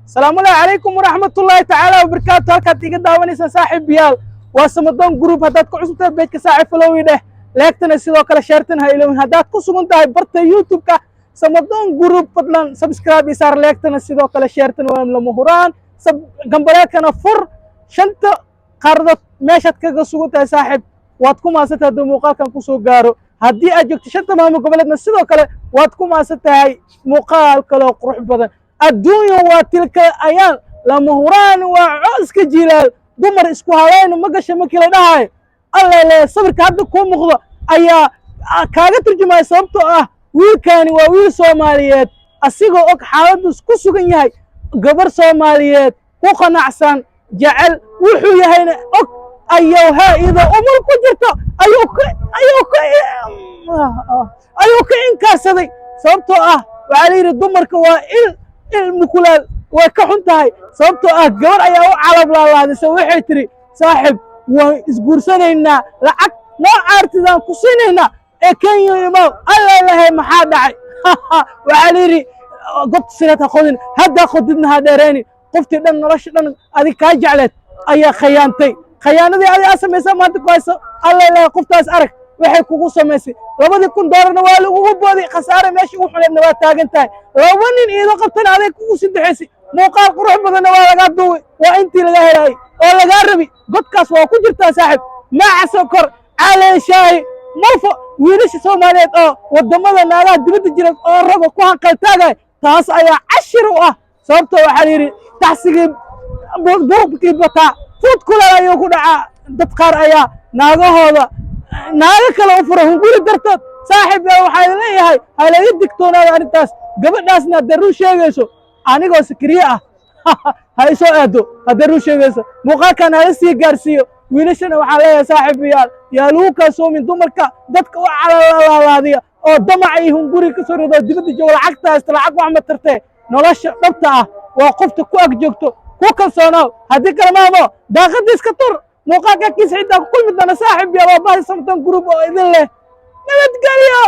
Salaamullahi calaykum waraxmatullaahi tacaala wabarakaatu. Halkaad iga daawanaysaan, saaxiibayaal, waa Samadoon Group. Haddaad ku cusub tahay page-ka, saaxiib, follow-i dheh, like-tana sidoo kale, share-tana ha ilowin. Haddaad ku sugan tahay barta YouTube-ka Samadoon Group, fadlan subscribe iyo saar, like-tana sidoo kale, share-tana waa lama huraan, gambaleelkana fur. Shanta qaaradood meeshaad kaga sugan tahay, saaxiib, waad ku mahadsan tahay hadduu muuqaalkan kusoo gaaro. Haddii aad joogto shanta maamul goboleedna, sidoo kale waad ku mahadsan tahay. Muuqaal kaloo qurux badan. Adduunya waa tilka ayaan, lama huraan waa cooska jilaal, dumar isku halayno ma gasha. Markii la dhahayo, alla le, sawirka hadda kuu muuqdo ayaa kaaga turjumaya, sababtoo ah wiilkani waa wiil Soomaaliyeed, asigoo og xaaladdu ku sugan yahay, gabar Soomaaliyeed ku qanacsan, jecel, wuxuu yahayna og, ayuu ha iyadoo umul ku jirto ayuu ka inkaarsaday, sababtoo ah waxaa la yidhi dumarka waa il il mukulaal, way ka xun tahay, sababtoo ah gabar ayaa u calab laalaadisay. Waxay tidhi, "Saaxib, waan isguursanaynaa, lacag noo caartidaan ku siinaynaa ee Kenya imaam." Alla lahay, maxaa dhacay? Waxaa la yidhi gobta sireed ha qodin, haddaa qodidna ha dheereyni. Qoftii dhan, nolosha dhan adig kaa jecleed ayaa khayaantay. Khayaanadii adi aa samaysa maanta ku hayso. Alla lahay, qoftaas arag waxay kugu samaysay. $2,000-na waa lagugu booday, khasaare meesha ugu xuneedna waa taagan tahay. Laba nin iido qabtana aday kugu saddexaysay. Muuqaal qurux badanna waa lagaa duubay, waa intii laga helaayay oo lagaa rabi. Godkaas waa ku jirtaa, saaxib. Maaca sokor caleeshaahi mufo. Wiilasha Soomaaliyeed oo waddamada naagaha dibadda jira oo rabo ku hanqaltaagay, taas ayaa cashir u ah, sababtoo waxaa la yidhi taxsigii burubkii bataa fuud kuleel ayuu ku dhacaa. Dad qaar ayaa naagahooda naago kale u fura hunguri dartood. Saaxiib, waxaa leeyahay ha laga digtoonaado arrintaas. Gabadhaasna hadday run sheegayso, anigoo Sakriye ah ha isoo aado. Hadday run sheegayso, muuqaalkan hala sii gaarsiiyo. Wiilashana waxaan leeyahay, saaxiibayaal, yaa lagu kalsoomin dumarka dadka u calalaalaadiya oo damaca iyo hunguri ka soo rido dibadda jooga. Lacagta haysta lacag wax ma tartee, nolosha dhabta ah waa qofta ku ag joogto, ku kalsoonaaw. Haddii kale, maamo, daaqadda iska tur. Muuqaalka kiis xitaa ku kulmi doona, saaxiib yaal, waa bahdi Samtan Group oo idin leh nabadgelyo.